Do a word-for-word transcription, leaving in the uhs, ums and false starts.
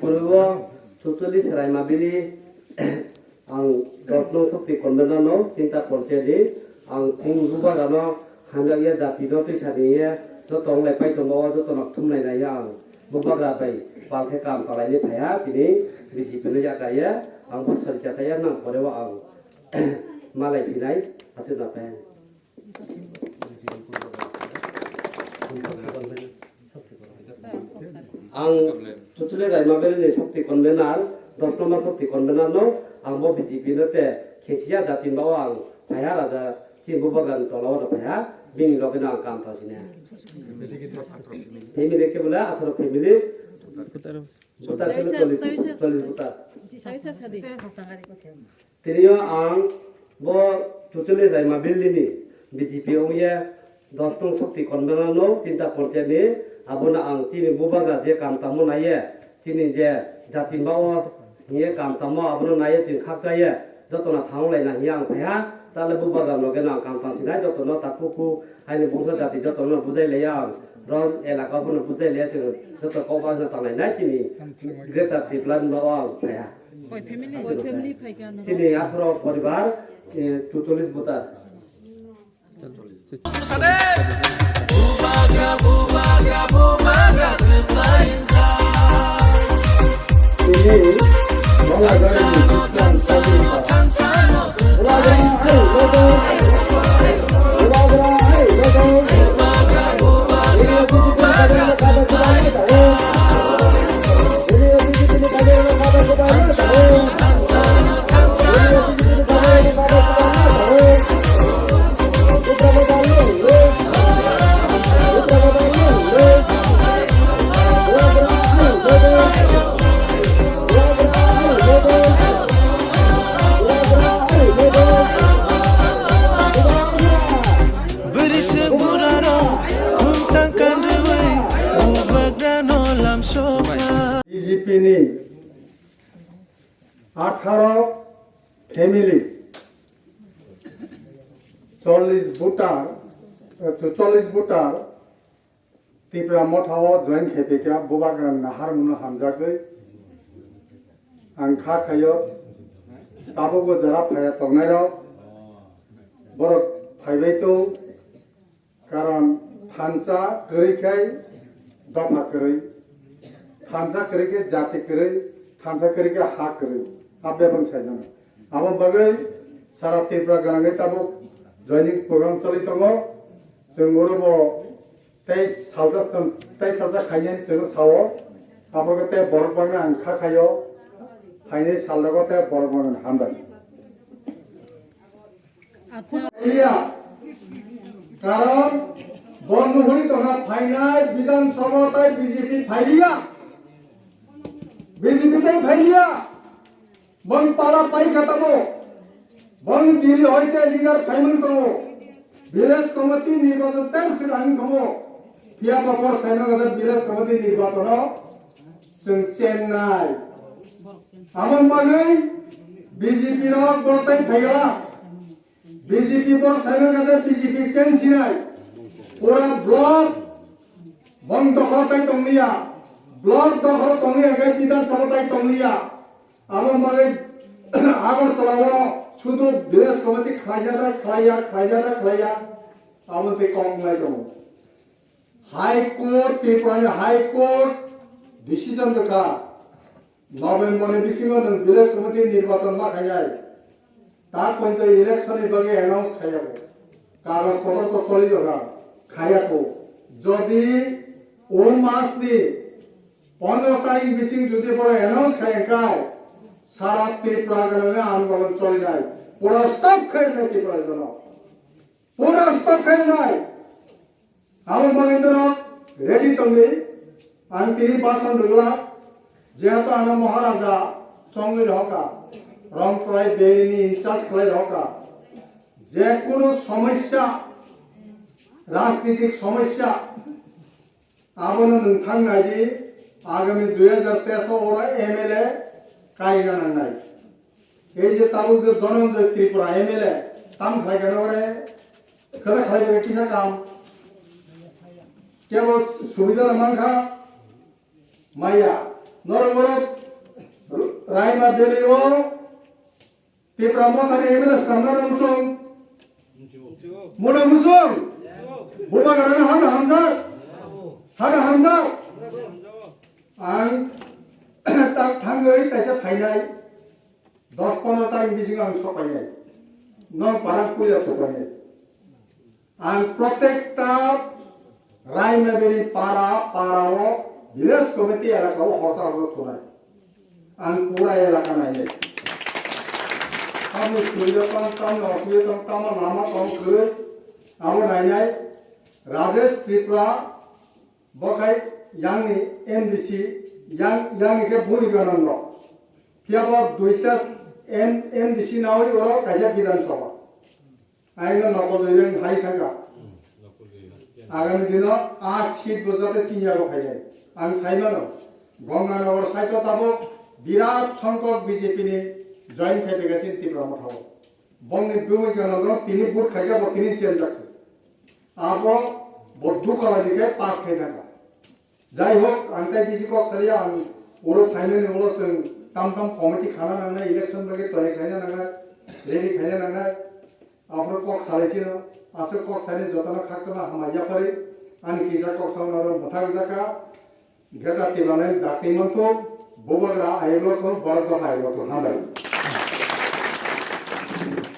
Purbo Chutuli Seraimabili, ang dosno sokti konbena no tinta ponchedi, ang kung ruba gano hangya ya jati no twi sani ya joto onglai pai tongo, o joto no thumlai nai ya ang. Bubagra bai pal khe kam talai ni phaiha tini B J P no yakar ya, ang bo sari chatai ya nang pore o ang malai phinai aswk na phai. Ang Chutuli Raima Valley ni sokti convener, dos number sokti convener no, ang bo B J P no te khesiya jati ba o ang phaiha raja chini Bubagra ni tola o phaiha, bini loge no ang kam tang sini. Family khe bole atharo family, voter khe bole chollish, chollish voter. Tini o ang bo Chutuli Raima Valley ni B J P ong ye dos nung sokti convener no tinta ponchayat ni, abono ang chini Bubagra je kam tamo nai ye, chini je jati ba o hing ye kam tamo abono nai ye chini khakcha ye, joto no thang lai na hing ye ang phaiha, tale Bubagra loge no ang kam tang sinai, joto no takhuk khuk haini bongso jati joto no bujai lai ya ang, ron elaka bono bujai lai ya, chwng joto kok bai no tang lai nai chini Greater Tipraland no ang phaiha. Koi family? Koi family phaikha norok? Chini atharo poribar, eh, chutolish voter. Bwrwi se burarok khungtang kanrwi bubagrano lamsokha. B J P ni atharo family, chollish voter, eh, chollish voter, Tipra Motha o join khaiphaikha, Bubagra nahar mano hamjagwi. Ang kha khaio, tabukbo jora phaiya tongnairok, borok phaibai tong, karon thansa kwrwi khai dopha kwrwi, thansa kwrwi khe jati kwrwi, thansa kwrwi khe ha kwrwi, a bebak saimano. Abo bagwi sara Tripura gwnangwi tabuk joining program choli tongo, chwng oro bo Tei salsa chwng, tei salsa khainani chwng sao, abo khe tei borok bangni ang kha khaio, phainai salrogo tei borok bangni hambai. Acha. Iya, karon bo nuhuri tongkha phainai Bidhan Sabha tei B J P phailiya, B J P tei phailiya. Bong pala pai kha tamo. Bong Delhi hoite leader phaimang tongo. Village committee nirbachon tei swkang wngkhomo. Phiya ba bor saimang kha village committee nirbachono chwng chennai. Amon bagwi B J P rok borok tai phaigala. B J P bor saimang kha B J P change sinai. Pura block bong dokhol tai tongliya. Block dokhol tongliya khe Bidhan Sabha tai tongliya. Abo bagwi Agartala o sudu village committee khlaijak da khlaiya, khlaijak da khlaiya, abo tei kok wngnai tongo. High Court, Tripura ni High Court decision rwkha, November ni bisingo nwng village committee nirbachon ma khainai, ta poito election ni bagwi announce khaiya bo. Kagoj potro to choli doga, khaya ko. Jodi o mas ni pondro tarik bising jodi boro announce khai khai, sara Tripura gana andolon choli nai. Pura stop khai nai Tripura jono. Pura stop khai nai. Abo bagwi norok ready tongwi, ang tini bason rwla, jehetu ano Maharaja chongwi rohoka, Rongtrai Valley ni in charge khlai rohoka, je kunu somosya, rajnitik somosya, abono nwng thang nai di, agami dui hajar teis o oro M L A kaina nangnai. Ei je tabuk je Dhananjay Tripura M L A, tam khlai khe nogore, khwna khlai khe kisa kam. Kebo subida da mankha, maya. Norok borok Raima Valley o Tipra Mothani M L A swnamna da musung. Mona musung. Bubagrano hada hamjak. Hada hamjak. Ang tak thangwi kaisa phainai. Dos pondro tarik bisingo ang sok painai. Nong parang puila thok painai. Ang protekta Raimaberi para, para o village committee elaka o horsa horsa thunai. Ang pura elaka nainai. Tamni suida tong, tamni osubida tong, tamo lama tong kwrwi. Abo nainai Rajesh Tripura, bokhai yangni M D C, yang, yangni khe Bhumi Ganando. Phiyabo duita M-, M D C nawi oro kaisa Bidhan Sabha. Aino nokol joyang hai thangka. Agami dino a seat bo jate chini yago khainai. Ang saimano, Ganganagar side o tabuk birat songkok B J P ni join khai phaikha chini Tipra Motha o. Bongni bumui gana no tini vote khaikha bo tini change jakse. Abo bo dukha laji khe pass khai thangka. Jai hok, ang tai bisi kok saliya, ang oro phaimani ulo chwng tam tam committee khana nangnai, election bagwi toyai khaina nangnai, ready khaina nangnai. Aphuru kok salai sino, aswk kok sani jotono khakchangma hambai yaphari, ani kisa kok sauna ro mwthang jaka, Greater Tipraland dakti manthu, bubagra ayulo to, borok dopha ayulo to, hambai.